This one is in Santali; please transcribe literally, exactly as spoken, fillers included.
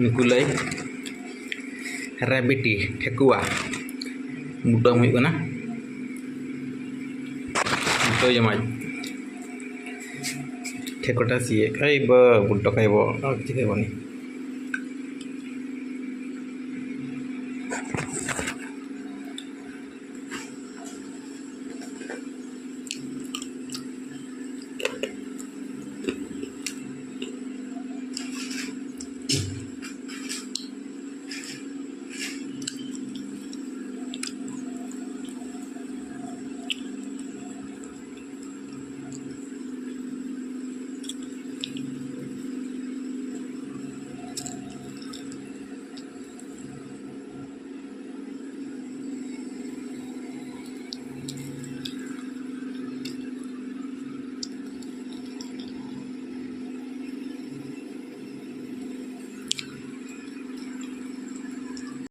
ᱱᱩᱠᱩ ᱞᱟᱹᱭ ᱨᱮᱵᱤᱴᱤ ᱴᱷᱮᱠᱩᱣᱟ ᱵᱩᱴᱟᱹᱢ ᱦᱩᱭᱩᱜ ᱠᱟᱱᱟ᱾ ᱵᱩᱴᱟᱹ ᱡᱚᱢᱟᱭ ᱴᱷᱮᱠᱚᱴᱟ ᱥᱤᱭᱮ ᱠᱟᱭ ᱵᱟ ᱵᱩᱴᱚ ᱠᱟᱭ ᱵᱚ ᱟᱨ ᱪᱤᱠᱟᱹ ᱵᱟᱹᱱᱤ᱾